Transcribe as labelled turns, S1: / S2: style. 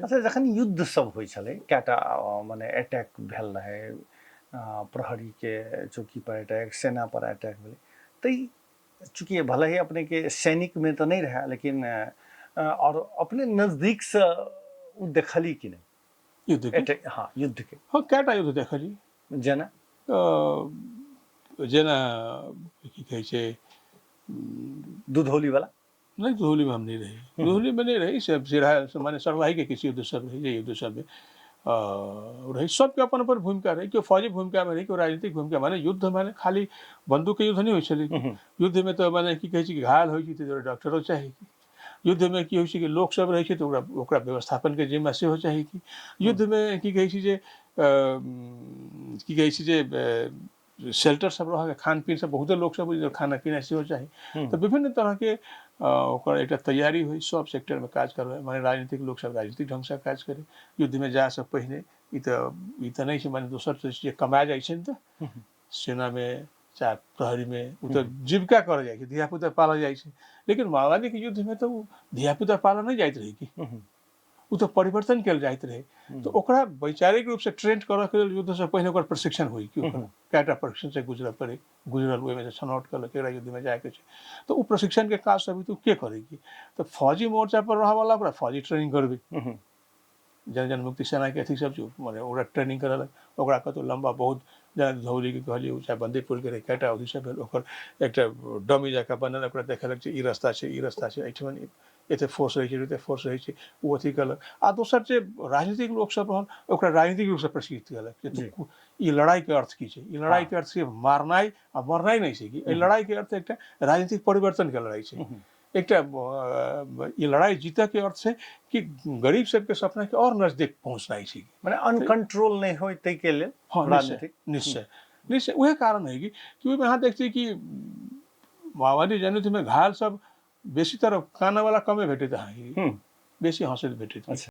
S1: अच्छा, जखन युद्ध सब होइ छलै, कएटा मने अटैक भेल रहै, प्रहरीके चौकी पर अटैक, सेना पर अटैक भेलै, तऽ चूँकि भले ही अपने के सैनिक में तऽ नहि रहै, लेकिन और अपने नजदीकसँ ओ देखली कि नहि
S2: युद्ध के?
S1: अटैक? हाँ, युद्ध के।
S2: हँ, कएटा युद्ध देखली।
S1: जेना?
S2: जेना की कहै छै,
S1: दुधौली वाला?
S2: नहि, दुधौलीमे हम नहि रही, दुधौलीमे नहि रही। से सिरहा माने सर्लाहीके किछु युद्ध सब रहै, जे युद्ध सबमे रही, सबके अपन अपन भूमिका रहै। केओ फौजी भूमिकामे रहै, केओ राजनीतिक भूमिका। माने युद्ध माने खाली बंदूकके युद्ध नहि होइ छलै। युद्धमे तऽ माने की कहै छै कि घायल होइ छै तऽ डॉक्टरो चाही। युद्धमे की होइ छै कि लोक सब रहै छै तऽ ओकरा ओकरा व्यवस्थापनके जिम्मा सेहो चाही। कि युद्धमे की कहै छै जे की कहै छै जे शेल्टर सब रहल, खान पीन सब, बहुते लोक सब खाना पीना सेहो चाही। तऽ विभिन्न तरहके ओकर एकटा तैयारी होइ, सब सेक्टरमे काज करबै। माने राजनीतिक लोक सब राजनीतिक ढङ्गसँ काज करै युद्धमे जाइसँ पहिने। ई तऽ नहि छै, माने दोसर जे कमा जाइ छै ने तऽ सेनामे चाहे प्रहरीमे ओ तऽ जीविका करऽ जाइ छै, धियापुता पालऽ जाइ छै। लेकिन माओवादीके युद्धमे तऽ ओ धियापुता पालऽ नहि जाइत रहै कि, ओ तऽ परिवर्तन कयल जाइत रहै। तऽ ओकरा वैचारिक रूपसँ ट्रेंड करऽके लेल युद्धसँ पहिने ओकर प्रशिक्षण होइ कि ओकरा कएटा प्रशिक्षणसँ गुजरऽ पड़ै, गुजरल, ओहिमे से छनौट केलक, एकरा युद्धमे जाइके छै। तऽ ओ प्रशिक्षणके काज सब तऽ के करै कि तऽ फौजी मोर्चा पर रहऽवला ओकरा फौजी ट्रेनिंग करबै। जन जनमुक्ति सेनाके अथी सब छै, मने ओकरा ट्रेनिंग करेलक, ओकरा कतहु लम्बा बहुत जेना धौलीके कहलियै, चाहे बन्दीपुरके रहै, कएटा अथी सब भेल, ओकर एकटा डमी जकाँ बनल, ओकरा देखेलक जे ई रास्ता छै, ई रास्ता छै, एहिठमन एते फोर्स रहै छै, एते फोर्स रहै छै, ओ अथी केलक। आ दोसर जे राजनीतिक लोकसभ रहल, ओकरा राजनीतिक रूपसँ प्रशिक्षित केलक जे ई लड़ाइके अर्थ की छै। ई लड़ाइके अर्थ सिर्फ मारनाइ आ मरनाइ नहि छै कि एहि लड़ाइके अर्थ एकटा राजनीतिक परिवर्तनके लड़ाइ छै। एकटा ई लड़ाइ जीतऽके अर्थ छै कि गरीब सबके सपनाके आओर नजदीक पहुँचनाइ छै।
S1: मने अनकंट्रोल नहि होइ ताहिके लेल।
S2: हँ, निश्चय, निश्चय, निश्चय। उएह कारण है कि ओहिमे अहाँ देखै छियै कि माओवादी जनयुद्धमे घायल सब बेसीतर कानऽवला कमे भेटैत अहाँके, बेसी हँसैत भेटैत।